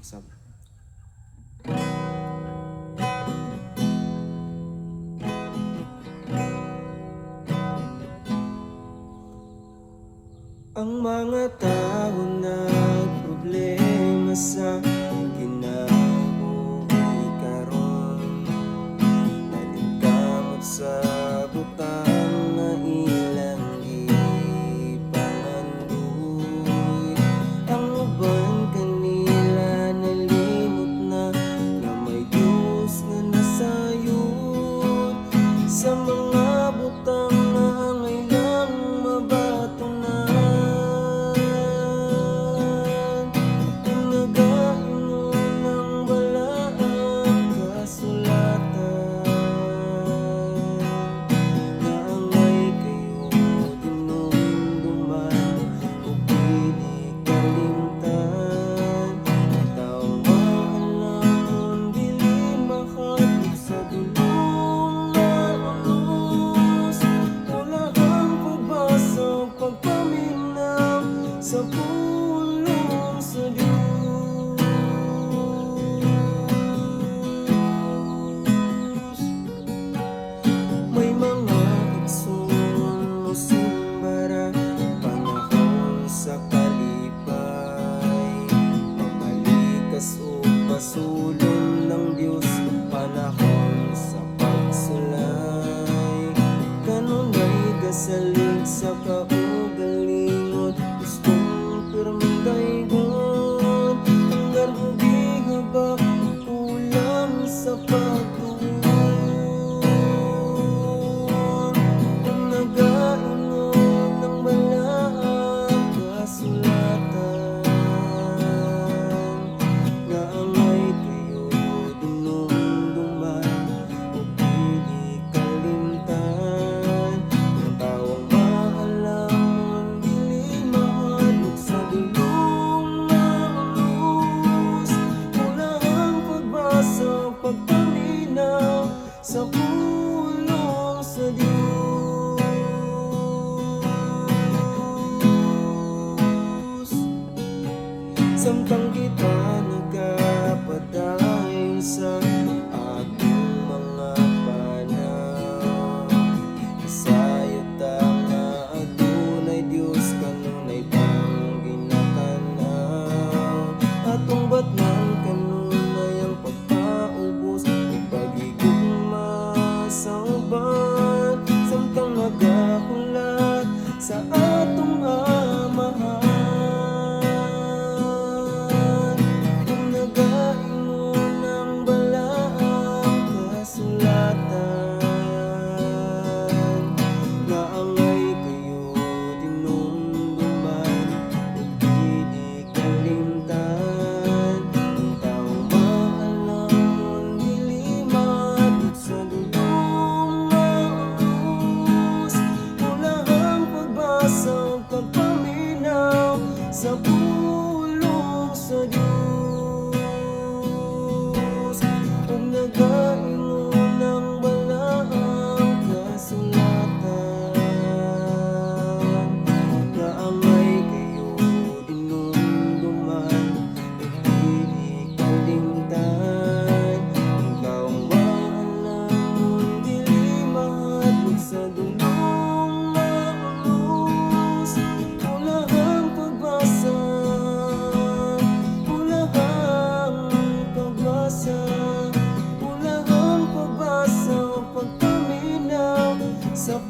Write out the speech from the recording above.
Usab. Ang mga tao nagproblema sa kinabuhi karon, naningkamot sa butang nga ilang gipangandoy. Ang uban kanila nalimot na nga may Dios nga nasayod sa mga butang nga angay lang mabatunan. Kung nagaingon ang balaang kasulatan nga angay kayo dinumduman ug dili kalimtan, ang taong maalamon dili mahadlok sa dulong nga ulos. Ulahang pagbasa ug pagpaminaw sa pulong sa Dios. May mga igsoon mosimbara panahon sa kalipay, mamalikas ug pasulon ng Dios panahon sa pagsulay. Kanunay gasalig sa kaugalingon, gustong pirming daygon, hanggang gihaba kulang sa pagtuon. Kung nagaingon ang balaang kasulatan nga angay kayo dinumduman ug dili kalimtan, ang tawong maalamon dili mahadlok sa dulong nga ulos. Ulahang pagbasa ug pagpaminaw sa pulong sa Dios. Samtang kita nagapadayon sa atong mga panaw, kasayod ta nga adunay Dios kanunay tang ginatanaw. Atong batnan kanunay ang pagpaubos ug paghigugma sa uban samtang nagahulat sa atong Amahan. Kung nagaingon ang balaang kasulatan nga angay kayo dinumduman ug dili kalimtan, ang taong maalamon dili mahadlok sa dulong nga ulos. Ulahang pagbasa ug pagpaminaw sa pulong sa Dios. Ug nagaingon ang balaang kasulatan nga angay kayo dinumduman ug dili kalimtan, ang taong maalamon dili mahadlok sa dulong nga ulos. Ulahang pagbasa, ulahang pagbasa, ulahang pagbasa ug pagpaminaw sa